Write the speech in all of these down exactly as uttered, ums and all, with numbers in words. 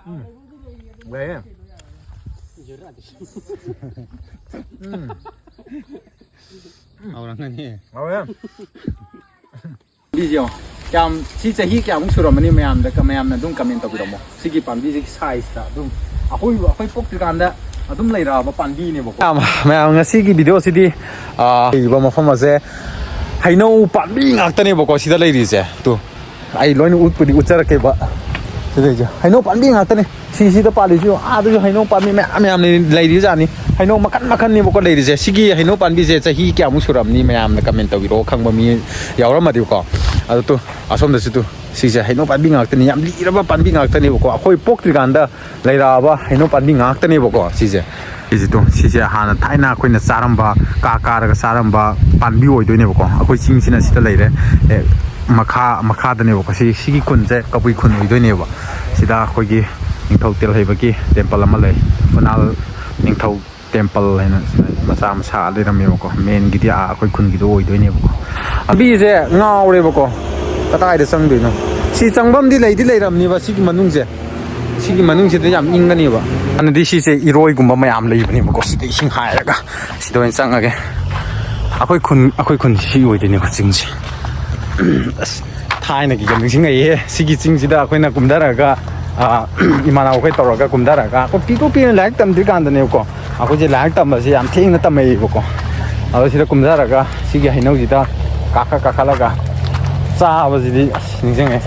ꯎꯝ꯫ ꯂꯩꯌꯦ꯫ ꯎꯝ꯫ ꯍꯧꯔꯝꯒꯅꯤ꯫ ꯍꯧꯔꯦ꯫ ꯄꯥꯝꯕꯤꯁꯦ ꯌꯦꯡꯉꯣ꯫ ꯀꯌꯥꯝ, ꯁꯤ ꯆꯍꯤ ꯀꯌꯥꯃꯨꯛ ꯁꯨꯔꯝꯃꯅꯤ? ꯃꯌꯥꯝꯗ, ꯃꯌꯥꯝꯅ ꯑꯗꯨꯝ comment ꯇꯧꯕꯤꯔꯝꯃꯣ꯫ ꯁꯤꯒꯤ ꯄꯥꯝꯕꯤꯁꯤꯒꯤ size ꯇ ꯑꯗꯨꯝ ꯑꯩꯈꯣꯏ, ꯑꯩꯈꯣꯏ ꯄꯣꯛꯇ꯭ꯔꯤꯀꯥꯟꯗ ꯑꯗꯨꯝ ꯂꯩꯔꯛꯑꯕ ꯄꯥꯝꯕꯤꯅꯦꯕꯀꯣ꯫ ꯃꯌꯥꯝ, ꯃꯌꯥꯝ, ꯉꯁꯤꯒꯤ video ꯁꯤꯗꯤ, ꯑꯥ, ꯂꯩꯔꯤꯕ ꯃꯐꯝ ꯑꯁꯦ ꯍꯩꯅꯧ ꯄꯥꯝꯕꯤ ꯉꯥꯛꯇꯅꯦꯕꯀꯣ ꯁꯤꯗ ꯂꯩꯔꯤꯁꯦ꯫ ꯇꯨ, ꯑꯩ ꯂꯣꯏꯅ ꯎꯠꯄꯨꯗꯤ ꯎꯠꯆꯔꯛꯀꯦꯕ꯫ ꯁꯤꯗꯩꯁꯦ ꯍꯩꯅꯧ ꯄꯥꯝꯕꯤ ꯉꯥꯛꯇꯅꯦ꯫ ꯁꯤꯁꯤꯗ ꯄꯥꯜꯂꯤꯁꯨ ꯑꯥꯗꯁꯨ ꯍꯩꯅꯧ ꯄꯥꯝꯕꯤ ꯃꯌꯥꯝ ꯃꯌꯥꯝ ꯂꯩ-, ꯂꯩꯔꯤꯖꯥꯠꯅꯤ꯫ ꯍꯩꯅꯧ ꯃꯈꯟ ꯃꯈꯟꯅꯦꯕꯀꯣ ꯂꯩꯔꯤꯁꯦ꯫ ꯁꯤꯒꯤ ꯍꯩꯅꯧ ꯄꯥꯝꯕꯤꯁꯦ ꯆꯍꯤ ꯀꯌꯥꯃꯨꯛ ꯁꯨꯔꯝꯅꯤ? ꯃꯌꯥꯝꯅ comment ꯇꯧꯕꯤꯔꯛꯑꯣ, ꯈꯪꯕ ꯃꯤ ꯌꯥꯎꯔꯝꯃꯗꯤꯀꯣ꯫ ꯑꯗꯣ ꯇꯨ, ꯑꯁꯣꯝꯗꯁꯨ ꯇꯨ, ꯁꯤꯁꯦ ꯍꯩꯅꯧ ꯄꯥꯝꯕꯤ ꯉꯥꯛꯇꯅꯤ, ꯌꯥꯝ ꯂꯤꯔꯕ ꯄꯥꯝꯕꯤ ꯉꯥꯛꯇꯅꯦꯕꯀꯣ꯫ ꯑꯩꯈꯣꯏ ꯄꯣꯛꯇ꯭ꯔꯤꯀꯥꯟꯗ ꯂꯩꯔꯛꯑꯕ ꯍꯩꯅꯧ ꯄꯥꯝꯕꯤ ꯉꯥꯛꯇꯅꯦꯕꯀꯣ ꯁꯤꯁꯦ꯫ ꯁꯤꯁꯦ ꯇꯨ, ꯁꯤꯁꯦ ꯍꯥꯟꯅ ꯊꯥꯏꯅ ꯑꯩꯈꯣꯏꯅ ꯆꯥꯔꯝꯕ, ꯀꯥ ꯀꯥꯔꯒ ꯆꯥꯔꯝꯕ ꯄꯥꯝꯕꯤ ꯑꯣꯏꯗꯣꯏꯅꯦꯕꯀꯣ꯫ ꯑꯩꯈꯣꯏ ꯆꯤꯡꯁꯤꯅ ꯁꯤꯗ ꯂꯩꯔꯦ꯫ ꯑꯦ, ꯃꯈꯥ, ꯃꯈꯥꯗꯅꯦꯕꯀꯣ꯫ ꯁꯤ, ꯁꯤꯒꯤ ꯈꯨꯟꯁꯦ ꯀꯕꯨꯏ ꯈꯨꯟ ꯑꯣꯏꯗꯣꯏꯅꯦꯕ꯫ ꯁꯤꯗ ꯑꯩꯈꯣꯏꯒꯤ ꯅꯤꯡꯊꯧ ꯇꯦꯜꯍꯩꯕꯒꯤ temple ꯑꯃ ꯂꯩ, ꯐꯨꯅꯥꯜ ꯅꯤꯡꯊꯧ temple ꯍꯥꯏꯅ ꯁꯤꯗ ꯃꯆꯥ ꯑꯃ ꯁꯥ ꯂꯩꯔꯝꯃꯦꯕꯀꯣ꯫ Main ꯒꯤꯗꯤ ꯑꯥ ꯑꯩꯈꯣꯏ ꯈꯨꯟꯒꯤꯗꯣ ꯑꯣꯏꯗꯣꯏꯅꯦꯕꯀꯣ꯫ ꯂꯝꯕꯤꯁꯦ ꯉꯥꯎꯔꯦꯕꯀꯣ, ꯀꯗꯥꯏꯗ ꯆꯪꯗꯣꯏꯅꯣ? ꯁꯤ ꯆꯪꯐꯝꯗꯤ ꯂꯩꯗꯤ ꯂꯩꯔꯝꯅꯤꯕ ꯁꯤꯒꯤ ꯃꯅꯨꯡꯁꯦ꯫ ꯁꯤꯒꯤ ꯃꯅꯨꯡꯁꯤꯗ ꯌꯥꯝ ꯏꯪꯒꯅꯦꯕ꯫ ꯍꯥꯟꯅꯗꯤ ꯁꯤꯁꯦ ꯏꯔꯣꯏꯒꯨꯝꯕ ꯃꯌꯥꯝ ꯂꯩꯕꯅꯦꯕꯀꯣ꯫ ꯁꯤꯗ ꯏꯁꯤꯡ ꯍꯥꯏꯔꯒ ꯁꯤꯗ ꯑꯣꯏꯅ ꯆꯪꯉꯒꯦ꯫ ꯑꯩꯈꯣꯏ ꯈꯨꯟ, ꯑꯩꯈꯣꯏ ꯈꯨꯟ ꯁꯤ ꯑꯣꯏꯗꯣꯏꯅꯦꯕ ꯆꯤꯡꯁꯦ꯫ ꯑꯁ, ꯊꯥꯏꯅꯒꯤꯒ ꯅꯤꯡꯁꯤꯡꯉꯛꯏꯍꯦ꯫ ꯁꯤꯒꯤ ꯆꯤꯡꯁꯤꯗ ꯑꯩꯈꯣꯏꯅ ꯀꯨꯝꯊꯔꯒ, ꯑꯥ, ꯏꯃꯥꯟꯅꯕꯈꯣꯏ ꯇꯧꯔꯒ ꯀꯨꯝꯊꯔꯒ, ꯑꯩꯈꯣꯏ ꯄꯤꯛꯇ꯭ꯔꯨ ꯄꯤꯛꯅ ꯂꯥꯏꯔꯤꯛ ꯇꯝꯗ꯭ꯔꯤꯀꯥꯟꯗꯅꯦꯕꯀꯣ꯫ ꯑꯩꯈꯣꯏꯁꯦ ꯂꯥꯏꯔꯤꯛ ꯇꯝꯕꯁꯦ ꯌꯥꯝ ꯊꯦꯡꯅ ꯇꯝꯃꯛꯑꯦꯕꯀꯣ꯫ ꯑꯗꯣ ꯁꯤꯗ ꯀꯨꯝꯊꯔꯒ ꯁꯤꯒꯤ ꯍꯩꯅꯧꯁꯤꯗ ꯀꯥꯈꯠ ꯀꯥꯈꯠꯂꯒ ꯆꯥꯕꯁꯤꯗꯤ ꯑꯁ ꯅꯤꯡꯁꯤꯡꯉꯦ꯫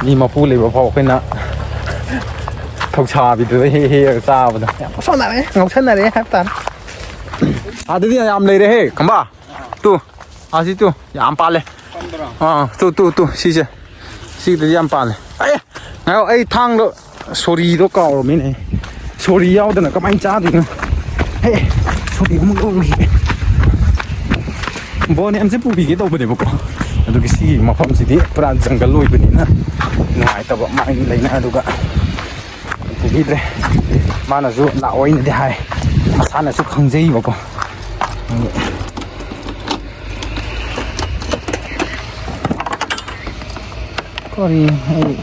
ꯃꯤ ꯃꯄꯨ ꯂꯩꯕ ꯐꯥꯎ ꯑꯩꯈꯣꯏꯅ ꯊꯧꯁꯥꯕꯤꯗꯨꯗ ꯍꯦꯛ ꯍꯦꯛꯑꯒ ꯆꯥꯕꯗꯣ ꯌꯥꯝ ꯉꯥꯎꯁꯟꯅꯔꯦ, ꯉꯥꯎꯁꯟꯅꯔꯦ ꯍꯥꯏꯕ ꯇꯥꯔꯦ꯫ ꯑꯗꯨꯗꯤ ꯌꯥꯝ ꯂꯩꯔꯦꯍꯦ, ꯈꯝꯕ꯫ ꯇꯨ, ꯑꯁꯤ ꯇꯨ, ꯌꯥꯝ ꯄꯥꯜꯂꯦ꯫ ꯑꯥ, ꯇꯨ, ꯇꯨ, ꯇꯨ, ꯁꯤꯁꯦ꯫ ꯁꯤꯗꯗꯤ ꯌꯥꯝ ꯄꯥꯜꯂꯦ꯫ ꯑꯦ, ꯉꯥꯏꯈꯣ, ꯑꯩ ꯊꯥꯡꯗꯣ, ꯁꯣꯔꯤꯗꯣ ꯀꯥꯎꯔꯝꯃꯤꯅꯦ꯫ ꯁꯣꯔꯤ ꯌꯥꯎꯗꯅ ꯀꯃꯥꯏꯅ ꯆꯥꯗꯣꯏꯅꯣ? ꯍꯦ, ꯁꯣꯔꯤ ꯑꯃꯨꯛ ꯂꯧꯈꯤꯒꯦ꯫ ꯕꯣꯅꯦꯝꯁꯦ ꯄꯨꯕꯤꯒꯦ ꯇꯧꯕꯅꯦꯕꯀꯣ꯫ ꯑꯗꯨꯒꯤ ꯁꯤꯒꯤ ꯃꯐꯝꯁꯤꯗꯤ ꯄꯨꯔꯥ ꯖꯪꯒꯜ ꯑꯣꯏꯕꯅꯤꯅ ꯅꯨꯡꯉꯥꯏꯇꯕ ꯃꯥꯏ ꯂꯩꯅ ꯑꯗꯨꯒ ꯄꯨꯕꯤꯗ꯭ꯔꯦ꯫ ꯃꯥꯅꯁꯨ ꯂꯥꯛꯑꯣꯏꯅꯗꯤ ꯍꯥꯏ, ꯃꯁꯥꯅꯁꯨ ꯈꯪꯖꯩꯕꯀꯣ꯫ ꯁꯣꯔꯤ, ꯑꯩ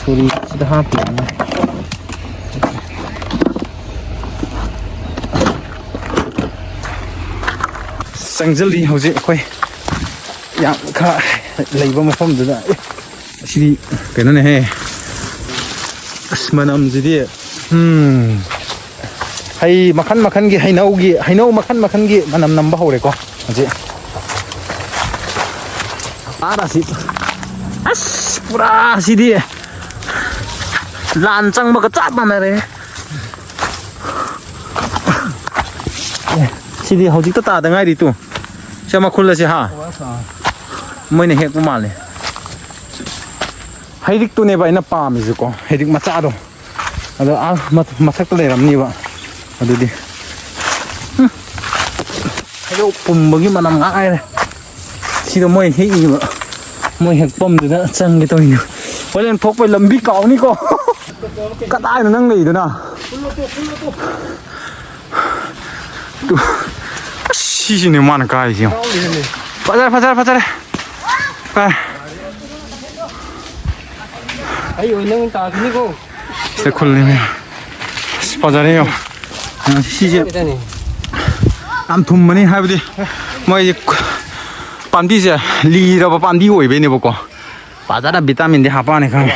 ꯁꯣꯔꯤ ꯁꯤꯗ ꯍꯥꯞꯈꯤꯕꯅꯦ꯫ ꯆꯪꯁꯤꯜꯂꯤ ꯍꯧꯖꯤꯛ ꯑꯩꯈꯣꯏ ꯌꯥꯝ ꯈꯔ ꯂꯩꯕ ꯃꯐꯝꯗꯨꯗ꯫ ꯑꯦ, ꯑꯁꯤꯗꯤ ꯀꯩꯅꯣꯅꯦꯍꯦ꯫ ꯑꯁ, ꯃꯅꯝꯁꯤꯗꯤ꯫ ꯎꯝ꯫ ꯍꯩ ꯃꯈꯟ ꯃꯈꯟꯒꯤ, ꯍꯩꯅꯧꯒꯤ, ꯍꯩꯅꯧ ꯃꯈꯟ ꯃꯈꯟꯒꯤ ꯃꯅꯝ ꯅꯝꯕ ꯍꯧꯔꯦꯀꯣ ꯍꯧꯖꯤꯛ꯫ ꯑꯥꯗ ꯑꯁꯤ꯫ ꯑꯁ, ꯄꯨꯔꯥ ꯁꯤꯗꯤ ꯂꯥꯟ ꯆꯪꯕꯒ ꯆꯞ ꯃꯥꯟꯅꯔꯦ꯫ ꯑꯦ, ꯁꯤꯗꯤ ꯍꯧꯖꯤꯛꯇ ꯇꯥꯗ ꯉꯥꯏꯔꯤ ꯇꯨ꯫ ꯁꯤ ꯃꯈꯨꯜ ꯑꯁꯤ ꯍꯥ? ꯃꯣꯏꯅ ꯍꯦꯛꯄ ꯃꯥꯜꯂꯦ꯫ ꯍꯩꯔꯤꯛꯇꯨꯅꯦꯕ ꯑꯩꯅ ꯄꯥꯝꯃꯤꯁꯦꯀꯣ, ꯍꯩꯔꯤꯛ ꯃꯆꯥꯗꯣ꯫ ꯑꯗꯣ ꯑꯥ ꯃꯊ-, ꯃꯊꯛꯇ ꯂꯩꯔꯝꯅꯤꯕ꯫ ꯑꯗꯨꯗꯤ꯫ ꯎꯝ꯫ ꯍꯩꯅꯧ ꯄꯨꯝꯕꯒꯤ ꯃꯅꯝ ꯉꯥꯛ ꯉꯥꯏꯔꯦ꯫ ꯁꯤꯗ ꯃꯣꯏ ꯍꯦꯛꯏꯕ꯫ ꯃꯣꯏ ꯍꯦꯛꯐꯝꯗꯨꯗ ꯆꯪꯒꯦ ꯇꯧꯔꯤꯅꯦ꯫ ꯍꯣꯔꯦꯟ ꯊꯣꯛꯄꯩ ꯂꯝꯕꯤ ꯀꯥꯎꯅꯤꯀꯣ꯫ ꯀꯗꯥꯏꯅꯣ ꯅꯪ ꯂꯩꯗꯨꯅ? ꯇꯨ꯫ ꯑꯁ, ꯁꯤꯁꯤꯅꯦ ꯃꯥꯅ ꯀꯥꯏꯁꯦ ꯌꯦꯡꯉꯣ꯫ ꯐꯖꯔꯦ, ꯐꯖꯔꯦ, ꯐꯖꯔꯦ꯫ ꯀꯥꯏ꯫ ꯑꯩ ꯑꯣꯏꯅ ꯇꯥꯈꯤꯅꯤꯀꯣ꯫ ꯁꯤꯗ ꯈꯨꯜꯂꯤꯅꯦ꯫ ꯑꯁ, ꯐꯖꯔꯦ ꯌꯦꯡꯉꯣ꯫ ꯁꯤꯁꯦ ꯌꯥꯝ ꯊꯨꯝꯕꯅꯤ, ꯍꯥꯏꯕꯗꯤ ꯃꯣꯏꯁꯦ ꯄꯥꯝꯕꯤꯁꯦ ꯂꯤꯔꯕ ꯄꯥꯝꯕꯤ ꯑꯣꯏꯕꯩꯅꯦꯕꯀꯣ꯫ ꯐꯖꯅ ꯚꯤꯇꯥꯃꯤꯟꯗꯤ ꯍꯥꯞꯄꯛꯑꯅꯤ ꯈꯪꯉꯦ꯫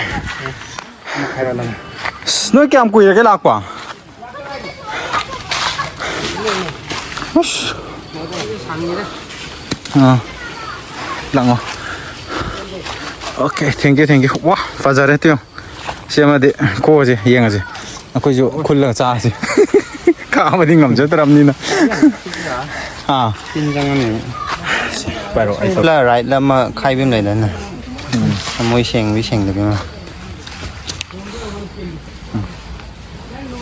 ꯑꯁ, ꯅꯣꯏ ꯀꯌꯥꯝ ꯀꯨꯏꯔꯒꯦ ꯂꯥꯛꯄ? ꯑꯁ꯫ ꯑꯥ, ꯂꯥꯛꯑꯣ꯫ Okay, thank you, thank you꯫ ꯋꯥ, ꯐꯖꯔꯦ ꯇꯨ ꯌꯦꯡꯉꯣ꯫ ꯁꯤ ꯑꯃꯗꯤ ꯀꯣꯛꯑꯁꯦ, ꯌꯦꯡꯉꯁꯦ꯫ ꯑꯩꯈꯣꯏꯁꯨ ꯈꯨꯜꯂꯒ ꯆꯥꯔꯁꯤ꯫ ꯀꯥꯕꯗꯤ ꯉꯝꯖꯗ꯭ꯔꯕꯅꯤꯅ꯫ ꯑꯥ꯫ ꯇꯤꯟ ꯆꯪꯉꯅꯤ꯫ ꯁꯤ ꯄꯥꯏꯔꯣ, ꯑꯩ ꯇꯧ-, ꯂꯦꯐꯂ ꯔꯥꯏꯠꯂ ꯑꯃ ꯈꯥꯏꯕꯤ ꯑꯃ ꯂꯩꯗꯥꯏꯅꯦ? ꯎꯝ꯫ ꯃꯣꯏ ꯁꯦꯡꯕꯤ ꯁꯦꯡꯗꯕꯤ ꯑꯃ꯫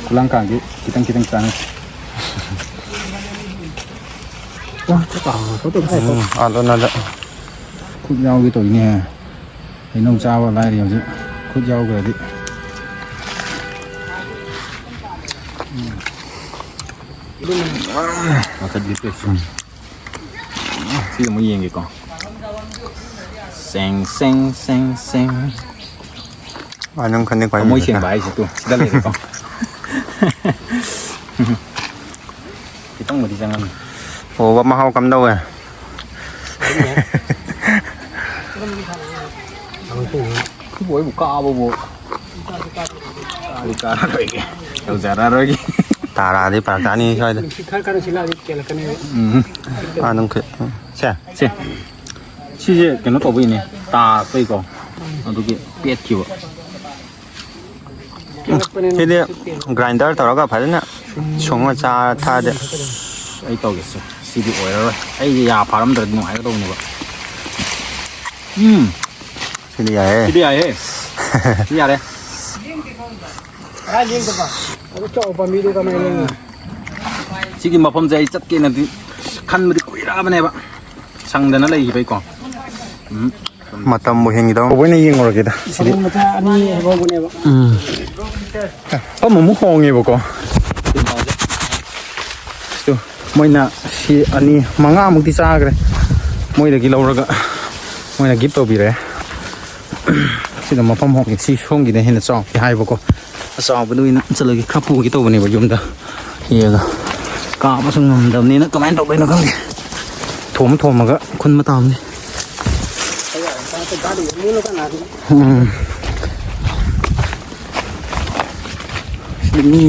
ꯈꯨꯂꯥꯡ ꯀꯥꯡꯗꯤ ꯈꯤꯇꯪ ꯈꯤꯇꯪ ꯆꯪꯉꯤ꯫ ꯋꯥ, ꯆꯠꯄ ꯍꯧꯔꯛꯄ ꯇꯧꯔꯦ꯫ ꯎꯝ, ꯑꯥ, ꯂꯣꯟꯅꯗ꯫ ꯈꯨꯠ ꯌꯥꯎꯒꯦ ꯇꯧꯔꯤꯅꯦ꯫ ꯍꯩꯅꯧ ꯆꯥꯕ ꯂꯥꯏꯔꯤ ꯍꯧꯖꯤꯛ꯫ ꯈꯨꯠ ꯌꯥꯎꯈ꯭ꯔꯗꯤ꯫ ꯎꯝ꯫ ꯃꯈꯜ ꯂꯤꯄꯦꯁ꯫ ꯁꯤ ꯑꯃꯨꯛ ꯌꯦꯡꯒꯦꯀꯣ꯫ ꯁꯦꯡ, ꯁꯦꯡ, ꯁꯦꯡ, ꯁꯦꯡ꯫ ꯑꯥ, ꯅꯪ ꯈꯟꯗꯦ ꯈ꯭ꯋꯥꯏ ꯊꯃꯣꯏ ꯃꯊꯛꯇ꯫ ꯁꯦꯡꯕ ꯍꯥꯏꯁꯤ ꯇꯨ, ꯁꯤꯗ ꯂꯩꯔꯦꯀꯣ꯫ ꯈꯤꯇꯪꯕꯨꯗꯤ ꯆꯪꯉꯝꯃꯤ꯫ ꯑꯣ, ꯃꯍꯥꯎ ꯀꯝꯗꯧꯋꯦ? ꯑꯗꯨꯕꯨ ꯑꯩꯕꯨ ꯀꯥꯕꯕꯨ꯫ ꯀꯥꯗꯤ ꯀꯥꯔꯔꯣꯏꯒꯦ꯫ ꯌꯧꯖꯔꯔꯣꯏꯒꯦ꯫ ꯇꯥꯔꯛꯑꯗꯤ ꯐꯔꯛ ꯇꯥꯅꯤ ꯁ꯭ꯋꯥꯏꯗ꯫ ꯅꯨꯡꯁꯤꯠ ꯈꯔ ꯀꯟꯅ ꯁꯤꯜꯂꯛꯑꯗꯤ ꯀꯦꯜꯂꯛꯀꯅꯦꯕ꯫ ꯎꯝ꯫ ꯑꯥ, ꯅꯪ ꯈꯨꯠ-, ꯁꯦ꯫ ꯁꯦ꯫ ꯁꯤꯁꯦ ꯀꯩꯅꯣ ꯇꯧꯕꯩꯅꯦ, ꯇꯥꯔꯛꯄꯩꯀꯣ꯫ ꯑꯗꯨꯒꯤ ꯄꯦꯠꯈꯤꯕ꯫ ꯀꯦꯜꯂꯛꯄꯅꯦ, ꯁꯤꯗꯤ ꯅꯨꯡꯁꯤꯠ ꯀꯦꯜꯂꯦ꯫ Grinder ꯇꯧꯔꯒ ꯐꯖꯅ ꯁꯨꯝꯃ ꯆꯥꯔ ꯊꯛꯑꯗꯤ꯫ ꯑꯩ ꯇꯧꯒꯦꯁꯦ꯫ ꯁꯤꯗꯤ ꯑꯣꯏꯔꯔꯣꯏ꯫ ꯑꯩꯁꯦ ꯌꯥ ꯐꯥꯔꯝꯗ꯭ꯔꯗꯤ ꯅꯨꯡꯉꯥꯏꯒꯗꯧꯕꯅꯦꯕ꯫ ꯎꯝ꯫ ꯁꯤꯗꯤ ꯌꯥꯏꯍꯦ꯫ ꯁꯤꯗꯤ ꯌꯥꯏꯍꯦ꯫ ꯁꯤ ꯌꯥꯔꯦ꯫ ꯀꯥꯏ ꯂꯦꯡꯗꯕ? ꯑꯗꯨ ꯆꯥꯎꯕ ꯄꯥꯝꯕꯤꯗꯨ ꯀꯃꯥꯏꯅ ꯂꯦꯡꯉꯤ? ꯁꯤꯒꯤ ꯃꯐꯝꯁꯦ ꯑꯩ ꯆꯠꯀꯦꯅꯗꯤ ꯈꯟꯕꯗꯤ ꯀꯨꯏꯔꯛꯑꯕꯅꯦꯕ, ꯁꯪꯗꯅ ꯂꯩꯈꯤꯕꯩꯀꯣ꯫ ꯎꯝ꯫ ꯃꯇꯝꯕꯨ ꯍꯦꯟꯈꯤꯗꯧ꯫ ꯇꯧꯕ ꯑꯣꯏꯅ ꯌꯦꯡꯉꯨꯔꯒꯦꯗ ꯁꯤꯗꯤ꯫ ꯃꯆꯥ ꯑꯅꯤ ꯍꯧꯕꯅꯦꯕ꯫ ꯎꯝ꯫ ꯃꯐꯝ ꯑꯃꯨꯛ ꯍꯣꯡꯉꯦꯕꯀꯣ꯫ ꯑꯗꯨ ꯃꯣꯏꯅ ꯁꯤ ꯑꯅꯤ ꯃꯉꯥꯃꯨꯛꯇꯤ ꯆꯥꯈ꯭ꯔꯦ꯫ ꯃꯣꯏꯗꯒꯤ ꯂꯧꯔꯒ ꯃꯣꯏꯅ gift ꯇꯧꯕꯤꯔꯛꯑꯦ꯫ ꯁꯤꯗ ꯃꯐꯝ ꯍꯣꯡꯉꯦ꯫ ꯁꯤ ꯁꯣꯝꯒꯤꯅ ꯍꯦꯟꯅ ꯆꯥꯎꯒꯦ ꯍꯥꯏꯕꯀꯣ꯫ ꯑꯆꯥꯎꯕꯗ ꯑꯣꯏꯅ ꯆꯠꯂꯒꯦ꯫ ꯈꯔ ꯄꯨꯒꯦ ꯇꯧꯕꯅꯦꯕ ꯌꯨꯝꯗ꯫ ꯍꯦꯛꯑꯒ ꯀꯥꯕꯁꯨ ꯉꯝꯗꯕꯅꯤꯅ ꯀꯃꯥꯏꯅ ꯇꯧꯗꯣꯏꯅꯣ ꯈꯪꯗꯦ꯫ ꯊꯣꯝ ꯊꯣꯝꯃꯒ ꯈꯨꯟꯕ ꯇꯥꯕꯅꯤ꯫ ꯎꯝ꯫ ꯁꯤꯗꯤ ꯃꯤ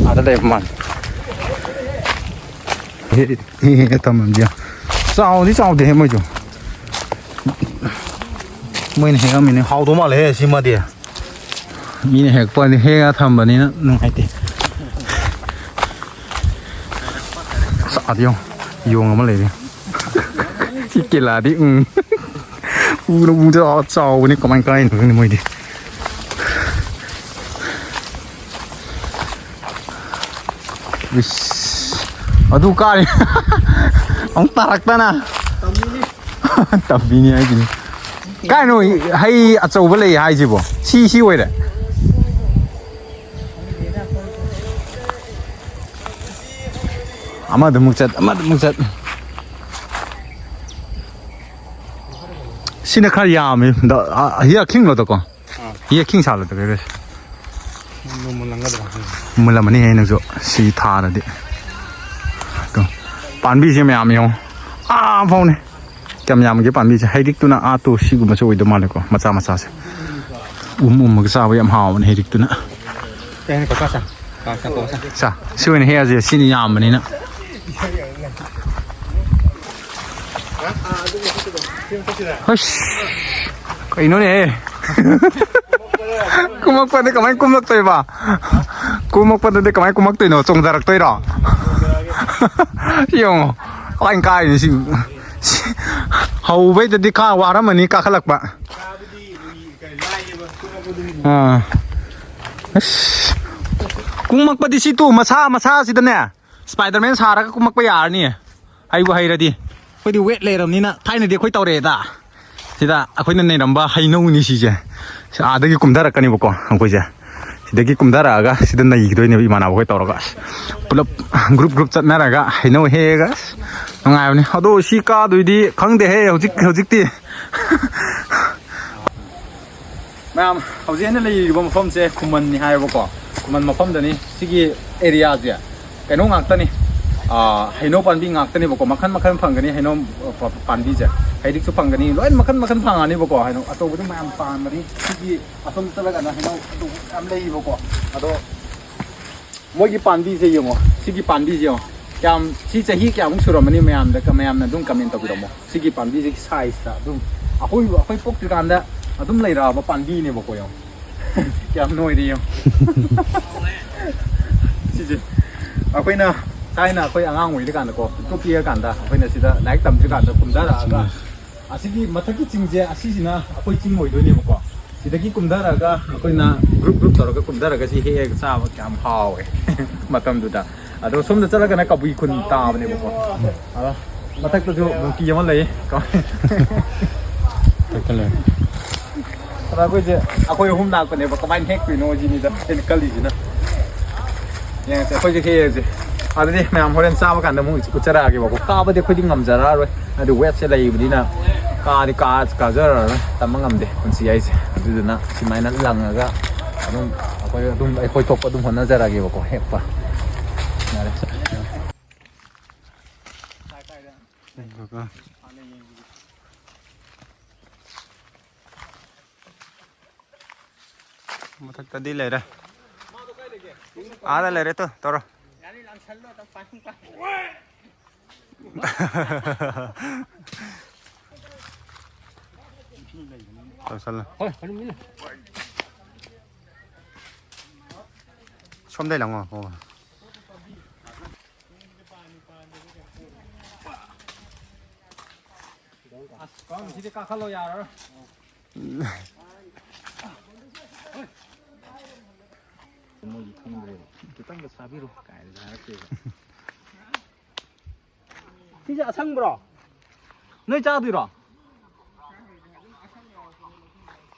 ꯑꯥꯗ ꯂꯩꯕ ꯃꯥꯜꯂꯦ꯫ ꯍꯦ, ꯍꯦ, ꯍꯦ, ꯊꯝꯃꯝꯗꯦ꯫ ꯆꯥꯎꯗꯤ ꯆꯥꯎꯗꯦꯍꯦ ꯃꯣꯏꯁꯨ꯫ ꯃꯣꯏꯅ ꯍꯦꯛꯑꯝꯃꯤꯅꯦ꯫ ꯍꯥꯎꯗꯧ ꯃꯥꯜꯂꯦꯍꯦ ꯁꯤꯃꯗꯤ꯫ ꯃꯤꯅ ꯍꯦꯛꯄꯅꯤ, ꯍꯦꯛꯑ ꯊꯝꯕꯅꯤꯅ ꯅꯨꯡꯉꯥꯏꯇꯦ꯫ ꯑꯁ, ꯑꯥꯗ ꯌꯦꯡꯉꯣ, ꯌꯣꯡ ꯑꯃ ꯂꯩꯔꯦ꯫ ꯁꯤ ꯀꯦꯂꯥꯗꯤ, ꯎꯝ꯫ ꯎꯅ ꯎ ꯆꯥꯎ-, ꯆꯥꯎꯕꯅꯤ, ꯀꯃꯥꯏ ꯀꯥꯏꯅꯣ ꯈꯪꯗꯦ ꯃꯣꯏꯗꯤ꯫ ꯏꯁ, ꯑꯗꯨ ꯀꯥꯔꯦ꯫ ꯑꯃꯨꯛ ꯇꯥꯔꯛꯇꯅ꯫ ꯇꯝꯕꯤꯅꯤ ꯍꯥꯏꯁꯤꯅꯤ꯫ ꯀꯥꯏꯅꯣ ꯍꯩ ꯑꯆꯧꯕ ꯂꯩ ꯍꯥꯏꯁꯤꯕꯣ? ꯁꯤ, ꯁꯤ ꯑꯣꯏꯔꯦ? ꯑꯃꯗꯃꯨꯛ ꯆꯠ, ꯑꯃꯗꯃꯨꯛ ꯆꯠ꯫ ꯁꯤꯅ ꯈꯔ ꯌꯥꯝꯃꯤ꯫ ꯗ-, ꯑ, ꯍꯤ ꯑꯈꯤꯡꯂꯣꯗꯀꯣ? ꯑꯥ꯫ ꯍꯤ ꯑꯈꯤꯡ ꯁꯥꯠꯂꯗ ꯀꯩꯗꯧꯔꯦ? ꯅꯣꯡꯃ ꯂꯪꯒꯗ꯭ꯔꯥ? ꯃꯨꯜꯂꯝꯃꯅꯤ ꯍꯦ ꯅꯪꯁꯨ ꯁꯤ ꯊꯥꯔꯗꯤ꯫ ꯑꯗꯣ ꯄꯥꯝꯕꯤꯁꯦ ꯃꯌꯥꯝ ꯌꯦꯡꯉꯣ꯫ ꯑꯥ ꯐꯥꯎꯅꯤ꯫ ꯀꯌꯥꯝ ꯌꯥꯝꯒꯦ ꯄꯥꯝꯕꯤꯁꯦ? ꯍꯩꯔꯤꯛꯇꯨꯅ ꯑꯥ ꯇꯣ ꯁꯤꯒꯨꯝꯕꯁꯨ ꯑꯣꯏꯗꯧ ꯃꯥꯜꯂꯦꯀꯣ, ꯃꯆꯥ ꯃꯆꯥꯁꯦ꯫ ꯎꯝ ꯎꯝꯃꯒ ꯆꯥꯕ ꯌꯥꯝ ꯍꯥꯎꯕꯅꯦ ꯍꯩꯔꯤꯛꯇꯨꯅ꯫ ꯀꯩ ꯍꯥꯏꯅꯣ ꯀꯀꯥ ꯁꯥ? ꯀꯀꯥ ꯁꯥ, ꯀꯀꯥ ꯁꯥ꯫ ꯁꯥ, ꯁꯤ ꯑꯣꯏꯅ ꯍꯦꯛꯑꯁꯦ, ꯁꯤꯅ ꯌꯥꯝꯕꯅꯤꯅ꯫ ꯍꯁ, ꯀꯩꯅꯣꯅꯦꯍꯦ? ꯀꯨꯝꯃꯛꯄꯗꯤ ꯀꯃꯥꯏ ꯀꯨꯝꯂꯛꯇꯣꯏꯕ? ꯀꯨꯝꯃꯛꯄꯗꯗꯤ ꯀꯃꯥꯏ ꯀꯨꯝꯃꯛꯇꯣꯏꯅꯣ? ꯆꯣꯡꯊꯔꯛꯇꯣꯏꯔꯣ? ꯌꯦꯡꯉꯣ, ꯀꯃꯥꯏ ꯀꯥꯏꯅꯣ ꯁꯤ? ꯁꯤ ꯍꯧꯕꯩꯗꯗꯤ ꯈꯥ ꯋꯥꯔꯝꯃꯅꯤ ꯀꯥꯈꯠꯂꯛꯄ꯫ ꯑꯥ꯫ ꯑꯁ꯫ ꯀꯨꯝꯃꯛꯄꯗꯤ ꯁꯤ ꯇꯨ ꯃꯁꯥ ꯃꯁꯥꯁꯤꯗꯅꯦ꯫ ꯁ꯭ꯄꯥꯏꯗꯔꯃꯦꯟ ꯁꯥꯔꯒ ꯀꯨꯝꯃꯛꯄ ꯌꯥꯔꯅꯤ꯫ ꯍꯩꯕꯨ ꯍꯩꯔꯗꯤ꯫ ꯑꯩꯈꯣꯏꯗꯤ ꯋꯦꯠ ꯂꯩꯔꯕꯅꯤꯅ ꯊꯥꯏꯅꯗꯤ ꯑꯩꯈꯣꯏ ꯇꯧꯔꯛꯑꯦꯗ꯫ ꯁꯤꯗ ꯑꯩꯈꯣꯏꯅ ꯅꯩꯔꯝꯕ ꯍꯩꯅꯧꯅꯤ ꯁꯤꯁꯦ꯫ ꯑꯥꯗꯒꯤ ꯀꯨꯝꯊꯔꯛꯀꯅꯦꯕꯀꯣ ꯑꯩꯈꯣꯏꯁꯦ꯫ ꯁꯤꯗꯒꯤ ꯀꯨꯝꯊꯔꯛꯑꯒ ꯁꯤꯗ ꯅꯩꯈꯤꯗꯣꯏꯅꯦꯕ ꯏꯃꯥꯟꯅꯕ ꯍꯣꯏ ꯇꯧꯔꯒ꯫ ꯑꯁ, ꯄꯨꯂꯞ ꯒ꯭ꯔꯨꯞ ꯒ꯭ꯔꯨꯞ ꯆꯠꯅꯔꯒ ꯍꯩꯅꯧ ꯍꯦꯛꯑꯒ ꯑꯁ, ꯅꯨꯡꯉꯥꯏꯕꯅꯤ꯫ ꯑꯗꯣ ꯁꯤ ꯀꯥꯗꯣꯏꯗꯤ ꯈꯪꯗꯦꯍꯦ ꯍꯧꯖꯤꯛ, ꯍꯧꯖꯤꯛꯇꯤ꯫ ꯃꯌꯥꯝ ꯍꯧꯖꯤꯛ ꯑꯩꯅ ꯂꯩꯔꯤꯕ ꯃꯐꯝꯁꯦ ꯈꯨꯃꯟꯅꯤ ꯍꯥꯏꯌꯦꯕꯀꯣ꯫ ꯈꯨꯃꯟ ꯃꯐꯝꯗꯅꯤ꯫ ꯁꯤꯒꯤ ꯑꯦꯔꯤꯌꯥꯁꯦ ꯀꯩꯅꯣ ꯉꯥꯛꯇꯅꯤ꯫ ꯑꯥ, ꯍꯩꯅꯧ ꯄꯥꯝꯕꯤ ꯉꯥꯛꯇꯅꯦꯕꯀꯣ꯫ ꯃꯈꯟ ꯃꯈꯟ ꯐꯪꯒꯅꯤ ꯍꯩꯅꯧ, ꯑ, ꯄ-, ꯄꯥꯝꯕꯤꯁꯦ꯫ ꯍꯩꯔꯤꯛꯁꯨ ꯐꯪꯒꯅꯤ꯫ ꯂꯣꯏ ꯃꯈꯟ ꯃꯈꯟ ꯐꯪꯉꯅꯤꯕꯀꯣ꯫ ꯍꯩꯅꯧ ꯑꯆꯧꯕꯗꯤ ꯃꯌꯥꯝ ꯄꯥꯟꯕꯅꯤ꯫ ꯁꯤꯒꯤ ꯑꯁꯣꯝ ꯆꯠꯂꯒꯅ ꯍꯩꯅꯧ ꯑꯆꯧꯕ ꯌꯥꯝ ꯂꯩꯌꯦꯕꯀꯣ꯫ ꯑꯗꯣ ꯃꯣꯏꯒꯤ ꯄꯥꯝꯕꯤꯁꯦ ꯌꯦꯡꯉꯣ꯫ ꯁꯤꯒꯤ ꯄꯥꯝꯕꯤꯁꯦ ꯌꯦꯡꯉꯣ꯫ ꯀꯌꯥꯝ, ꯁꯤ ꯆꯍꯤ ꯀꯌꯥꯃꯨꯛ ꯁꯨꯔꯝꯃꯅꯤ ꯃꯌꯥꯝꯗ, ꯃꯌꯥꯝꯅ ꯑꯗꯨꯝ ꯀꯃꯦꯟ ꯇꯧꯕꯤꯔꯝꯃꯣ꯫ ꯁꯤꯒꯤ ꯄꯥꯝꯕꯤꯁꯤꯒꯤ ꯁꯥꯏꯖꯇ ꯑꯗꯨꯝ ꯑꯩꯈꯣꯏ, ꯑꯩꯈꯣꯏ ꯄꯣꯛꯇ꯭ꯔꯤꯀꯥꯟꯗ ꯑꯗꯨꯝ ꯂꯩꯔꯛꯑꯕ ꯄꯥꯝꯕꯤꯅꯦꯕꯀꯣ꯫ ꯌꯦꯡꯉꯣ꯫ ꯀꯌꯥꯝ ꯅꯣꯏꯔꯤ ꯌꯦꯡꯉꯣ꯫ ꯁꯤꯁꯦ ꯑꯩꯈꯣꯏꯅ ꯊꯥꯏꯅ ꯑꯩꯈꯣꯏ ꯑꯉꯥꯡ ꯑꯣꯏꯔꯤꯀꯥꯟꯗꯀꯣ, ꯄꯤꯛꯇ꯭ꯔꯨ ꯄꯤꯛꯑꯀꯥꯟꯗ ꯑꯩꯈꯣꯏꯅ ꯁꯤꯗ ꯂꯥꯏꯔꯤꯛ ꯇꯝꯗ꯭ꯔꯤꯀꯥꯟꯗ ꯀꯨꯝꯊꯔꯛꯑꯒ ꯑꯁꯤꯒꯤ ꯃꯊꯛꯀꯤ ꯆꯤꯡꯁꯦ, ꯑꯁꯤꯁꯤꯅ ꯑꯩꯈꯣꯏ ꯆꯤꯡ ꯑꯣꯏꯗꯣꯏꯅꯦꯕꯀꯣ꯫ ꯁꯤꯗꯒꯤ ꯀꯨꯝꯊꯔꯒ ꯑꯩꯈꯣꯏꯅ ꯒ꯭ꯔꯨꯞ ꯒ꯭ꯔꯨꯞ ꯇꯧꯔꯒ ꯀꯨꯝꯊꯔꯒ ꯁꯤ ꯍꯦꯛ ꯍꯦꯛ ꯆꯥꯕ ꯀꯌꯥꯝ ꯍꯥꯎꯋꯦ ꯃꯇꯝꯗꯨꯗ꯫ ꯑꯗꯣ ꯁꯣꯝꯗ ꯆꯠꯂꯒꯅ ꯀꯕꯨꯏ ꯈꯨꯟ ꯇꯥꯕꯅꯦꯕꯀꯣ꯫ ꯑꯗꯣ ꯃꯊꯛꯇꯁꯨ ꯃꯣꯡꯀꯤ ꯑꯃ ꯂꯩ꯫ ꯑꯗ ꯑꯩꯈꯣꯏꯁꯦ, ꯑꯩꯈꯣꯏ ꯑꯍꯨꯝ ꯂꯥꯛꯄꯅꯦꯕ, ꯀꯃꯥꯏꯅ ꯍꯦꯛꯇꯣꯏꯅꯣ ꯁꯤꯅꯤꯗ ꯑꯩꯅ ꯈꯜꯂꯤꯁꯤꯅ꯫ ꯌꯦꯡꯉꯁꯦ, ꯑꯩꯈꯣꯏꯁꯦ ꯍꯦꯛꯑꯁꯦ꯫ ꯑꯗꯨꯗꯤ ꯃꯌꯥꯝ ꯍꯣꯔꯦꯟ ꯆꯥꯕ ꯀꯥꯟꯗ ꯑꯃꯨꯛ ꯎꯠꯆꯔꯛꯑꯒꯦꯕꯀꯣ꯫ ꯀꯥꯕꯗꯤ ꯑꯩꯈꯣꯏꯗꯤ ꯉꯝꯖꯔꯛꯑꯔꯣꯏ, ꯍꯥꯏꯗꯤ ꯋꯦꯠꯁꯦ ꯂꯩꯕꯅꯤꯅ꯫ ꯀꯥꯗꯤ ꯀꯥ ꯀꯥꯖꯔꯔꯣꯏ, ꯇꯝꯕ ꯉꯝꯗꯦ ꯄꯨꯟꯁꯤ ꯍꯥꯏꯁꯦ꯫ ꯑꯗꯨꯗꯨꯅ ꯁꯨꯃꯥꯏꯅ ꯂꯪꯉꯒ ꯑꯗꯨꯝ ꯑꯩꯈꯣꯏ ꯑꯗꯨꯝ ꯑꯩꯈꯣꯏ ꯊꯣꯛꯄ ꯑꯗꯨꯝ ꯍꯣꯠꯅꯖꯔꯒꯦꯕꯀꯣ꯫ ꯍꯦꯛꯄ ꯌꯥꯔꯦ꯫ ꯃꯊꯛꯇꯗꯤ ꯂꯩꯔꯦ꯫ ꯑꯥꯗ ꯂꯩꯔꯦ ꯇꯨ, ꯇꯧꯔꯣ꯫ ꯇꯧꯁꯜꯂꯣ꯫ ꯁꯣꯝꯗꯩ ꯂꯪꯉꯣ꯫ ꯍꯣ꯫ ꯑꯁ, ꯀꯥꯡ ꯁꯤꯗꯤ ꯀꯥꯈꯠꯂꯣ ꯌꯥꯔꯔꯣꯏ꯫ ꯃꯣꯏꯒꯤ ꯈꯪꯗ꯭ꯔꯦꯕ꯫ "ꯈꯤꯇꯪꯒ ꯆꯥꯕꯤꯔꯣ" ꯀꯥꯏꯅ ꯍꯥꯏꯔꯛꯇꯦꯕ꯫ ꯁꯤꯁꯦ ꯑꯁꯪꯕ꯭ꯔꯣ? ꯅꯣꯏ ꯆꯥꯗꯣꯏꯔꯣ?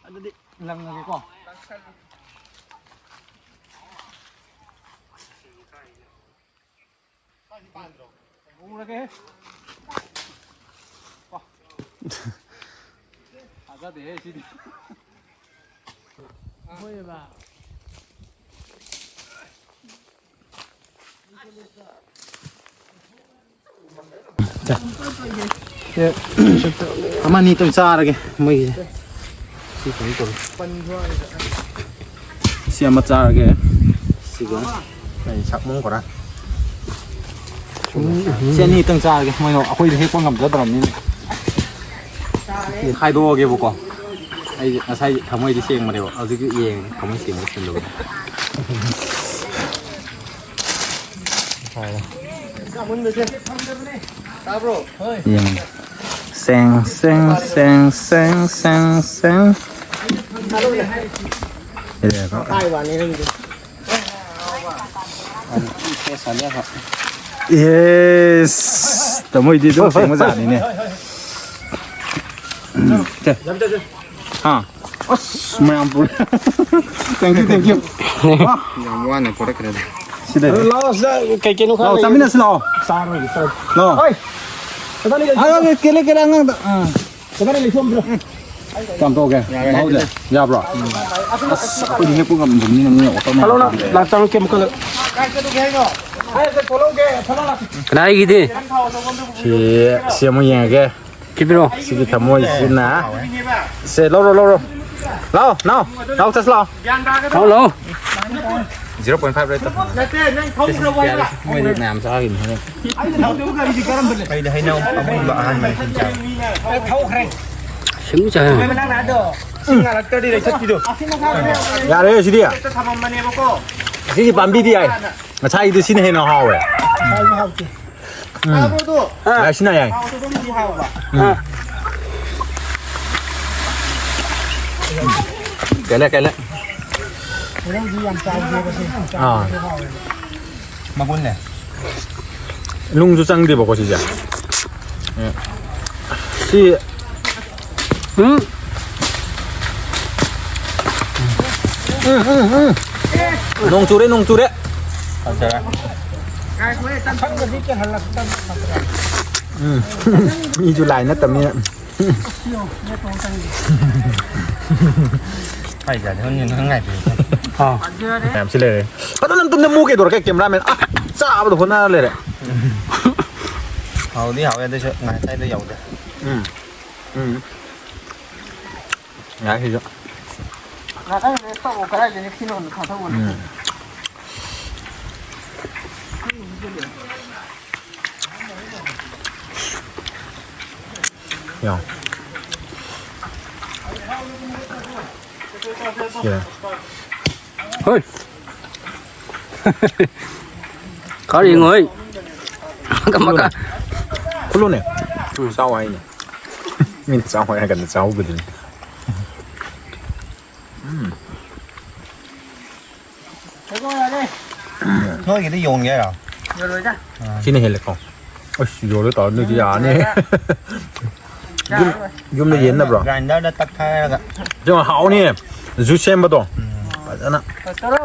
ꯑꯗꯨꯗꯤ ꯂꯪꯉꯒꯦꯀꯣ꯫ ꯎꯔꯒꯦ꯫ ꯊꯥꯖꯗꯦꯍꯦ ꯁꯤꯗꯤ꯫ ꯁꯦ, ꯑꯃꯅꯤ ꯇꯪ ꯆꯥꯔꯒꯦ ꯃꯣꯏꯒꯤꯁꯦ꯫ ꯁꯤ ꯀꯩꯅꯣ ꯇꯧꯔꯦ꯫ ꯁꯤ ꯑꯃ ꯆꯥꯔꯒꯦ꯫ ꯁꯤꯒ ꯑꯩ ꯁꯛꯃꯣꯡ ꯈꯔ꯫ ꯁꯤ ꯑꯅꯤꯇꯪ ꯆꯥꯔꯒꯦ꯫ ꯃꯣꯏꯅ ꯑꯩꯈꯣꯏꯗ ꯍꯦꯛꯄ ꯉꯝꯖꯗ꯭ꯔꯕꯅꯤꯅ꯫ ꯈꯥꯏꯗꯣꯛꯑꯒꯦꯕꯀꯣ꯫ ꯑꯩꯁꯦ ꯉꯁꯥꯏ ꯊꯃꯣꯏꯗꯤ ꯁꯦꯡꯕꯅꯦꯕ꯫ ꯍꯧꯖꯤꯛꯇꯤ ꯌꯦꯡꯉꯦ ꯊꯃꯣꯏ ꯁꯦꯡꯕ ꯁꯦꯡꯗꯕ꯫ ꯌꯦꯡꯉꯣ꯫ ꯁꯦꯡ, ꯁꯦꯡ, ꯁꯦꯡ, ꯁꯦꯡ, ꯁꯦꯡ, ꯁꯦꯡ꯫ ꯁꯤꯗ ꯌꯦꯡꯉꯣ꯫ ꯌꯦꯁ! ꯇꯥꯃꯣꯏꯗꯤ ꯑꯗꯨꯝ ꯁꯦꯡꯕꯖꯥꯠꯅꯤꯅꯦ꯫ ꯎꯝ, ꯁꯦ꯫ ꯍꯥ? ꯑꯁ, ꯃꯌꯥꯝ ꯄꯨꯔꯦ꯫ Thank you, thank you꯫ ꯋꯥ꯫ ꯌꯥꯝ ꯋꯥꯅ ꯄꯨꯔꯛꯈ꯭ꯔꯦꯗ꯫ ꯁꯤꯗ꯫ ꯂꯥꯛꯑꯣ, ꯁꯤꯗ ꯀꯩ ꯀꯩꯅꯣ ꯈꯔ ꯂꯥꯛꯑꯣ, ꯂꯩꯌꯦ꯫ ꯆꯥꯃꯤꯟꯅꯁꯤ ꯂꯥꯛꯑꯣ꯫ ꯆꯥꯔꯣꯏꯒꯦ, ꯆꯥꯔꯣꯏꯒꯦ꯫ ꯂꯥꯛꯑꯣ꯫ ꯍꯣꯏ꯫ ꯏꯕꯥꯅꯤ ꯂꯩ꯫ ꯑꯥ, ꯀꯦꯂꯦ, ꯀꯦꯂꯦ ꯑꯉꯥꯡꯗ꯫ ꯑꯥ꯫ ꯀꯃꯥꯏꯅ ꯂꯩꯊꯣꯛꯑꯝꯗ꯭ꯔꯣ? ꯀꯌꯥꯝ ꯇꯧꯒꯦ? ꯃꯍꯥꯎꯁꯦ? ꯌꯥꯕ꯭ꯔꯣ? ꯑꯁ, ꯑꯩꯈꯣꯏꯗꯤ ꯍꯦꯛꯄ ꯉꯝꯗꯕꯅꯤꯅ ꯃꯤ ꯑꯣꯇꯔ ꯍꯜꯂꯣ, ꯅꯪ ꯂꯥꯛꯆꯔꯣ, ꯀꯦꯝ ꯀꯜꯂ꯫ ꯀꯅꯥꯒꯤꯗꯤ? ꯁꯤ, ꯁꯤ ꯑꯃꯨꯛ ꯌꯦꯡꯉꯒꯦ꯫ ꯁꯤꯕꯤꯔꯣ꯫ ꯁꯤꯒꯤ ꯊꯃꯣꯏꯁꯤꯅ꯫ ꯁꯦ, ꯂꯧꯔꯣ, ꯂꯧꯔꯣ꯫ ꯂꯥꯛꯑꯣ, ꯅꯥꯎ꯫ ꯂꯥꯛꯑꯣ, ꯆꯠꯁꯤ ꯂꯥꯛꯑꯣ꯫ ꯂꯥꯛꯑꯣ, ꯂꯥꯛꯑꯣ꯫ Zero point five ꯔꯦꯠ ꯇꯧ꯫ ꯅꯠꯇꯦ, ꯅꯪ ꯊꯧꯈ꯭ꯔꯕ ꯍꯥꯏꯕ? ꯃꯣꯏꯗꯤ ꯃꯌꯥꯝ ꯆꯥꯈꯤꯕꯅꯤ ꯍꯣꯔꯦꯟ꯫ ꯑꯩꯅ ꯊꯧꯗꯕ ꯒꯥꯔꯤꯗꯤ ꯀꯔꯝꯕꯅꯣ? ꯑꯩꯗꯤ ꯍꯩꯅꯧ ꯑꯃꯨꯟꯕ ꯑꯍꯥꯟꯕꯅꯤ ꯁꯨꯝ ꯆꯥꯕ꯫ ꯊꯧꯈ꯭ꯔꯦ꯫ ꯁꯤꯡ ꯆꯥꯏ꯫ ꯅꯪꯅ ꯑꯗꯣ ꯁꯤꯡ ꯉꯥꯜꯂꯛꯇ꯭ꯔꯗꯤ ꯂꯩꯊꯠꯄꯤꯗꯣ꯫ ꯌꯥꯔꯦ ꯁꯤꯗꯤ꯫ ꯍꯦꯛꯇ ꯊꯝꯃꯝꯕꯅꯦꯕꯀꯣ꯫ ꯁꯤꯒꯤ ꯄꯥꯝꯕꯤꯗꯤ ꯌꯥꯏ꯫ ꯉꯁꯥꯏꯒꯤꯗꯨ ꯁꯤꯅ ꯍꯦꯟꯅ ꯍꯥꯎꯋꯦ꯫ ꯍꯥꯎꯗꯤ ꯍꯥꯎꯇꯦ꯫ ꯎꯝ꯫ ꯇꯥꯕ꯭ꯔꯣ ꯑꯗꯣ? ꯑꯥ꯫ ꯌꯥꯏ, ꯁꯤꯅ ꯌꯥꯏ꯫ ꯍꯥꯎꯇꯕ ꯑꯃꯗꯤ ꯍꯥꯎꯕ꯫ ꯎꯝ꯫ ꯑꯥ꯫ ꯀꯦꯜꯂꯦ, ꯀꯦꯜꯂꯦ꯫ ꯍꯩꯅꯧꯗꯤ ꯌꯥꯝ ꯆꯥꯎꯗꯦꯕ ꯁꯤ꯫ ꯑꯥ꯫ ꯆꯥꯎꯗ꯭ꯔꯁꯨ ꯍꯥꯎꯋꯦꯕ꯫ ꯃꯒꯨꯟꯅꯦ꯫ ꯅꯨꯡꯁꯨ ꯆꯪꯗꯦꯕꯀꯣ ꯁꯤꯁꯦ꯫ ꯎꯝ꯫ ꯁꯤ ꯎꯝ꯫ ꯎꯝ, ꯎꯝ, ꯎꯝ꯫ ꯅꯣꯡ ꯆꯨꯔꯦ, ꯅꯣꯡ ꯆꯨꯔꯦ꯫ ꯐꯖꯔꯦ꯫ ꯎꯝ꯫ ꯃꯤꯁꯨ ꯂꯥꯏ ꯅꯠꯇꯕꯅꯤꯅ꯫ ꯍꯥꯏꯖꯥꯠꯅꯤ, ꯍꯣꯔꯦꯟ ꯅꯪ ꯉꯥꯏꯕꯤꯌꯨ꯫ ꯑꯥ꯫ ꯃꯌꯥꯝꯁꯤ ꯂꯩꯔꯦ꯫ ꯐꯖꯅ ꯑꯝꯇ ꯅꯝꯃꯨ ꯀꯩꯗꯧꯔꯒꯦ, cameraman? ꯑꯥ, ꯆꯥꯕꯗ ꯍꯣꯠꯅꯔ ꯂꯩꯔꯦ꯫ ꯍꯥꯎꯗꯤ ꯍꯥꯎꯋꯦ, ꯑꯗꯨꯏꯁꯨ ꯉꯁꯥꯏꯗꯣ ꯌꯧꯗꯦ꯫ ꯎꯝ꯫ ꯎꯝ꯫ ꯌꯥꯏ ꯁꯤꯁꯨ꯫ ꯉꯥꯛꯇꯪ rest ꯇꯧꯑꯣ, ꯀꯗꯥꯏꯗꯅꯣ ꯁꯤꯅꯣꯅ ꯊꯥꯗꯧꯕꯅꯦ꯫ ꯎꯝ꯫ ꯌꯥꯎ꯫ ꯁꯤꯔ꯫ ꯍꯣꯏ꯫ ꯈꯔ ꯌꯦꯡꯉꯣ, ꯍꯣꯏ꯫ ꯃꯀꯥ, ꯃꯀꯥ꯫ ꯈꯨꯜꯂꯨꯅꯦ꯫ ꯎꯝ꯫ ꯆꯥꯎ ꯍꯥꯏꯅꯦ꯫ ꯃꯤꯅ ꯆꯥꯎ ꯍꯥꯏꯔ ꯀꯥꯟꯗ ꯆꯥꯍꯧꯒꯗꯣꯏꯅꯤ꯫ ꯎꯝ꯫ ꯅꯣꯏꯒꯤꯗꯤ ꯌꯣꯟꯒꯦ ꯍꯥꯏꯔꯣ? ꯌꯣꯜꯂꯣꯏꯗ꯫ ꯁꯤꯅ ꯍꯦꯜꯂꯦꯀꯣ꯫ ꯑꯁ, ꯌꯣꯜꯂꯦ ꯇꯧꯔ ꯅꯣꯏꯗꯤ ꯌꯥꯔꯅꯤ꯫ ꯌꯨꯝ, ꯌꯨꯝꯗ ꯌꯦꯟꯅꯕ꯭ꯔꯣ? Grinderꯗ ꯇꯛꯈꯥꯏꯔꯒ꯫ ꯁꯤ ꯌꯥꯝ ꯍꯥꯎꯅꯤ꯫ Juice ꯁꯦꯝꯕꯗꯣ꯫ ꯎꯝ꯫ ꯐꯖꯅ꯫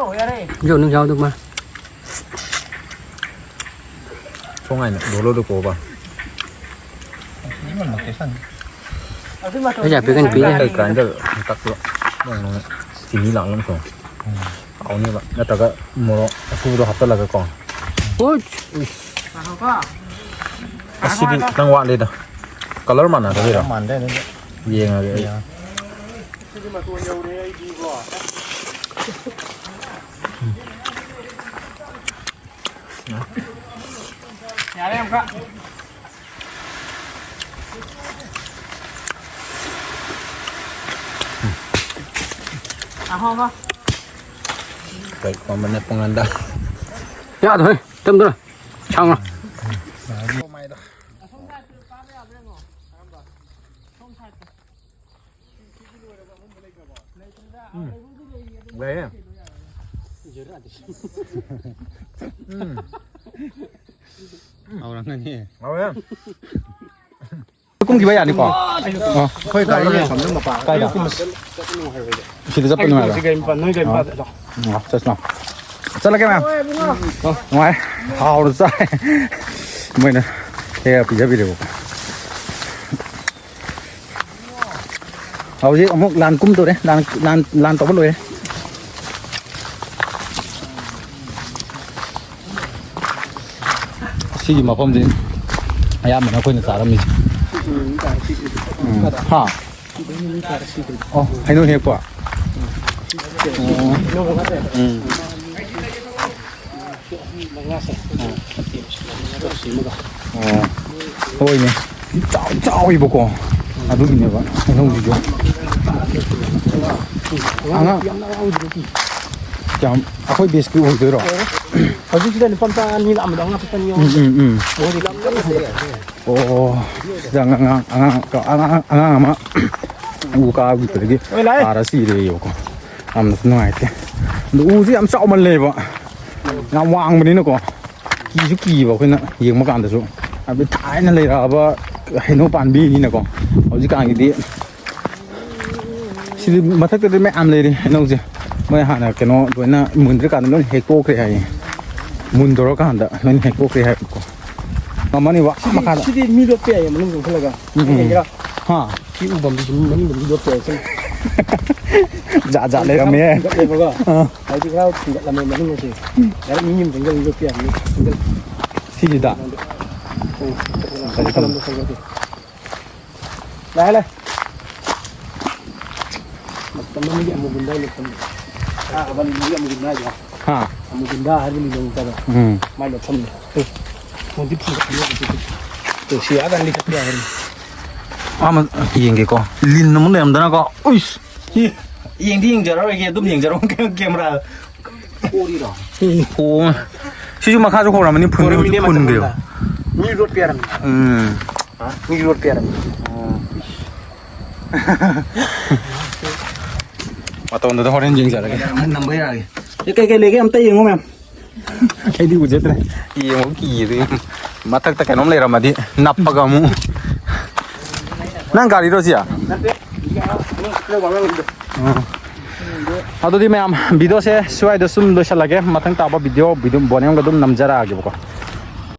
ꯌꯣꯟꯅꯤꯡ ꯌꯥꯎꯗ ꯃꯥ꯫ ꯊꯣꯡ ꯍꯥꯏꯅ ꯗꯣꯂꯣꯗ ꯀꯣꯕ꯫ ꯏꯃꯟ ꯃꯛꯀꯦ ꯁꯟ꯫ ꯑꯩꯈꯣꯏ ꯖꯥꯄꯦ ꯀꯩꯅꯣ ꯄꯤꯔꯦ꯫ ꯀꯩ ꯒ꯭ꯔꯥꯏꯟꯗꯔ ꯇꯛꯄꯗꯣ ꯆꯤꯅꯤ ꯂꯥꯡꯂꯝ ꯊꯣꯡ ꯍꯥꯎꯅꯦꯕ, ꯅꯠꯇ꯭ꯔꯒ ꯃꯣꯔꯣꯛ ꯑꯁꯨꯕꯗꯣ ꯍꯥꯞꯆꯜꯂꯒꯀꯣ꯫ ꯍꯣꯏ꯫ ꯑꯁꯤꯗꯤ ꯈꯤꯇꯪ ꯋꯥꯠꯂꯤꯗ꯫ ꯀꯂꯔ ꯃꯥꯟꯅꯗꯕꯤꯔꯣ? ꯃꯥꯟꯗꯦ ꯑꯗꯨꯗꯤ꯫ ꯌꯦꯡꯉꯒꯦ ꯑꯩ꯫ ꯌꯦꯡꯉꯣ꯫ ꯌꯥꯔꯦ ꯑꯃꯨꯛꯀ꯫ ꯑꯍꯣ, ꯑꯍꯣ꯫ ꯀꯩ ꯀꯣꯝꯕꯅꯦ ꯄꯨꯡ ꯑꯅꯤꯗ꯫ ꯌꯥꯗ꯭ꯔꯦ, ꯇꯝꯗ꯭ꯔ꯫ ꯁꯥꯡꯅ꯫ ꯂꯩꯌꯦ꯫ ꯎꯝ꯫ ꯍꯧꯔꯝꯒꯅꯤ꯫ ꯍꯧꯔꯦ꯫ ꯀꯨꯝꯈꯤꯕ ꯌꯥꯅꯤꯀꯣ? ꯑꯣ, ꯑꯩꯈꯣꯏ ꯒꯥꯔꯤ ꯂꯩꯐꯝꯗꯣ ꯃꯄꯥ꯫ ꯀꯥꯏꯗ? ꯁꯤꯗ ꯆꯠꯄ ꯅꯨꯡꯉꯥꯏꯕ꯭ꯔꯥ? ꯑꯣ, ꯆꯠꯁꯤ ꯂꯥꯎ꯫ ꯆꯠꯂꯒꯦ, ꯃꯌꯥꯝ꯫ ꯅꯨꯡꯉꯥꯏ꯫ ꯍꯥꯎꯅ ꯆꯥꯏ꯫ ꯃꯣꯏꯅ ꯍꯦꯛ ꯄꯤꯖꯕꯤꯔꯦꯕꯀꯣ꯫ ꯍꯧꯖꯤꯛ ꯑꯃꯨꯛ ꯂꯥꯟ ꯀꯨꯝꯗꯣꯔꯦ꯫ ꯂꯥꯟ, ꯂꯥꯟ, ꯂꯥꯟ ꯇꯧꯕ ꯂꯣꯏꯔꯦ꯫ ꯁꯤꯒꯤ ꯃꯐꯝꯁꯤ ꯑꯌꯥꯝꯕꯅ ꯑꯩꯈꯣꯏꯅ ꯆꯥꯔꯝꯃꯤꯁꯦ꯫ ꯎꯝ꯫ ꯍꯥ? ꯑꯣ, ꯍꯩꯅꯧ ꯍꯦꯛꯄ? ꯑꯣ꯫ ꯎꯝ꯫ ꯑꯣ꯫ ꯍꯣꯏꯅꯦ꯫ ꯆꯥꯎ-, ꯆꯥꯎꯋꯤꯕꯀꯣ꯫ ꯑꯗꯨꯒꯤꯅꯦꯕ ꯍꯩꯅꯧꯁꯤꯁꯨ꯫ ꯑꯉꯥꯡ ꯀꯌꯥꯝ, ꯑꯩꯈꯣꯏ ꯕꯦꯁꯀꯤ ꯑꯣꯏꯗꯣꯏꯔꯣ? ꯍꯧꯖꯤꯛꯁꯤꯗ ꯂꯨꯄꯥ ꯆꯥ ꯑꯅꯤ ꯂꯥꯛꯑꯝꯕꯗꯣ ꯑꯉꯥꯡ ꯈꯛꯇꯅꯤ꯫ ꯎꯝ, ꯎꯝ, ꯎꯝ꯫ ꯃꯣꯏꯗꯤ ꯌꯥꯝ ꯀꯟꯅ ꯍꯩꯔꯦ꯫ ꯑꯣ, ꯁꯤꯗ ꯑꯉꯥꯡ, ꯑꯉꯥꯡ, ꯑꯉꯥꯡ, ꯑꯉꯥꯡ ꯑꯃ ꯎ ꯀꯥꯈꯤꯕꯗꯒꯤ ꯍꯣꯏ, ꯂꯥꯛꯑꯦ꯫ ꯇꯥꯔ ꯁꯤꯔꯦꯌꯦꯕꯀꯣ꯫ ꯌꯥꯝꯅꯁꯨ ꯅꯨꯡꯉꯥꯏꯇꯦ꯫ ꯑꯗꯣ ꯎꯁꯦ ꯌꯥꯝ ꯆꯥꯎꯃꯜꯂꯦꯕ꯫ ꯌꯥꯝ ꯋꯥꯡꯕꯅꯤꯅꯀꯣ꯫ ꯀꯤꯁꯨ ꯀꯤꯕ ꯑꯩꯈꯣꯏꯅ ꯌꯦꯡꯕ ꯀꯥꯟꯗꯁꯨ꯫ ꯍꯥꯏꯕꯗꯤ ꯊꯥꯏꯅ ꯂꯩꯔꯛꯑꯕ ꯍꯩꯅꯧ ꯄꯥꯝꯕꯤꯅꯤꯅꯀꯣ꯫ ꯍꯧꯖꯤꯛꯀꯥꯟꯒꯤꯗꯤ ꯁꯤꯗꯤ ꯃꯊꯛꯇꯗꯤ ꯃꯌꯥꯝ ꯂꯩꯔꯤ ꯍꯩꯅꯧꯁꯦ꯫ ꯃꯣꯏ ꯍꯥꯟꯅ ꯀꯩꯅꯣ ꯂꯣꯏꯅ ꯃꯨꯟꯗ꯭ꯔꯤꯀꯥꯟꯗ ꯂꯣꯏꯅ ꯍꯦꯛꯇꯣꯛꯈ꯭ꯔꯦ ꯍꯥꯏꯌꯦ꯫ ꯃꯨꯟꯗꯧꯔꯀꯥꯟꯗ ꯂꯣꯏꯅ ꯍꯦꯛꯇꯣꯛꯈ꯭ꯔꯦ ꯍꯥꯏꯕꯀꯣ꯫ ꯉꯝꯃꯅꯤꯕ ꯁꯤꯗꯤ, ꯃꯈꯥꯗ꯫ ꯁꯤꯗꯤ ꯃꯤ ꯂꯣꯠꯄ ꯌꯥꯏꯌꯦ ꯃꯅꯨꯡ ꯆꯪꯁꯤꯜꯂꯒ꯫ ꯎꯝ, ꯎꯝ꯫ ꯌꯦꯡꯒꯦꯔꯥ? ꯍꯥ? ꯁꯤ ꯎꯐꯝꯗꯨꯁꯨ ꯃꯅꯨꯡꯗ ꯃꯤ ꯂꯣꯠꯄ ꯌꯥꯏ ꯁꯤꯅ꯫ ꯖꯥꯠ ꯖꯥꯠ ꯂꯩꯔꯝꯃꯦ꯫ ꯐꯨꯡꯒꯠꯂꯦꯕꯀꯣ꯫ ꯑꯥ꯫ ꯍꯥꯏꯗꯤ ꯈꯔ ꯐꯨꯡꯒꯠꯂꯝꯃꯦ ꯃꯅꯨꯡꯗꯁꯦ꯫ ꯗꯥꯏꯔꯦꯛ ꯃꯤ ꯑꯃ ꯆꯪꯁꯤꯜꯂ ꯂꯣꯠꯄ ꯌꯥꯕꯅꯤ꯫ ꯆꯪꯁꯤꯜꯂ꯫ ꯁꯤꯁꯤꯗ꯫ ꯎꯝ꯫ ꯅꯥꯀꯜꯂꯣꯝꯗ ꯆꯪꯁꯤꯜꯂꯒꯦ꯫ ꯂꯥꯛꯑꯦ, ꯂꯥꯛꯑꯦ꯫ ꯃꯇꯝ ꯑꯃꯒꯤ ꯑꯃꯨꯕꯨꯟꯗ ꯂꯣꯠꯐꯝ꯫ ꯑꯥ, ꯑꯕꯥꯅꯤ ꯑꯃꯨꯕꯨꯟꯗ ꯍꯥꯏꯗꯣ꯫ ꯍꯥ꯫ ꯑꯃꯨꯕꯨꯟꯗ ꯍꯥꯏꯕ ꯂꯤꯂꯣꯡ ꯆꯠꯂꯣ꯫ ꯎꯝ꯫ ꯃꯥꯏ ꯂꯣꯠꯐꯝꯅꯦ꯫ ꯇꯨ꯫ ꯃꯣꯏꯗꯤ ꯐꯨꯡꯒꯠꯂꯦ ꯍꯧꯖꯤꯛꯇꯤ꯫ ꯇꯨ, ꯁꯤ ꯑꯥ ꯀꯥꯟꯗꯤ ꯆꯠꯄ ꯌꯥꯔꯅꯤ꯫ ꯑꯃ ꯌꯦꯡꯒꯦꯀꯣ꯫ ꯂꯤꯟ ꯑꯃꯨꯛ ꯂꯩꯔꯝꯗꯅꯀꯣ꯫ ꯎꯏꯁ꯫ ꯌꯦꯡꯗꯤ ꯌꯦꯡꯖꯔꯔꯣꯏꯒꯦ, ꯑꯗꯨꯝ ꯌꯦꯡꯖꯔꯣ ꯀꯦꯃꯦꯔꯥ꯫ ꯀꯣꯔꯤꯔꯣ? ꯑꯣ꯫ ꯁꯤꯁꯨ ꯃꯈꯥꯁꯨ ꯍꯣꯔꯝꯃꯅꯤ, ꯐꯨꯟꯗꯤ ꯍꯧꯖꯤꯛ ꯐꯨꯟꯈ꯭ꯔꯦꯕ꯫ ꯃꯤ ꯂꯣꯠꯄ ꯌꯥꯔꯝꯃꯤ꯫ ꯎꯝ꯫ ꯃꯤ ꯂꯣꯠꯄ ꯌꯥꯔꯝꯃꯤ꯫ ꯃꯇꯣꯟꯗꯨꯗ ꯍꯣꯔꯦꯟ ꯌꯦꯡꯖꯔꯒꯦ꯫ ꯅꯝꯕ ꯌꯥꯔꯒꯦ꯫ ꯑꯦ, ꯀꯩ ꯀꯩ ꯂꯩꯒꯦ ꯑꯝꯇ ꯌꯦꯡꯉꯣ ꯃꯌꯥꯝ꯫ ꯑꯩꯗꯤ ꯎꯖꯗ꯭ꯔꯦ꯫ ꯌꯦꯡꯉꯨ ꯀꯤꯌꯦ ꯑꯗꯨ꯫ ꯃꯊꯛꯇ ꯀꯩꯅꯣꯝ ꯂꯩꯔꯝꯃꯗꯤ ꯅꯞꯄꯒ ꯑꯃꯨꯛ꯫ ꯅꯪ ꯒꯥꯔꯤꯔꯣ ꯁꯤ? ꯅꯠꯇꯦ꯫ ꯅꯣꯏ ꯋꯥꯉꯥꯡꯒꯤꯗꯣ꯫ ꯑꯗꯨꯗꯤ ꯃꯌꯥꯝ, ꯚꯤꯗꯤꯑꯣꯁꯦ ꯁ꯭ꯋꯥꯏꯗ ꯁꯨꯝ ꯂꯣꯏꯁꯤꯜꯂꯒꯦ꯫ ꯃꯊꯪ ꯇꯥꯕ ꯚꯤꯗꯤꯑꯣ, ꯚꯤꯗꯤꯑꯣ ꯕꯣꯟ ꯑꯃꯒ ꯑꯗꯨꯝ ꯅꯝꯖꯔꯛꯑꯒꯦꯕꯀꯣ꯫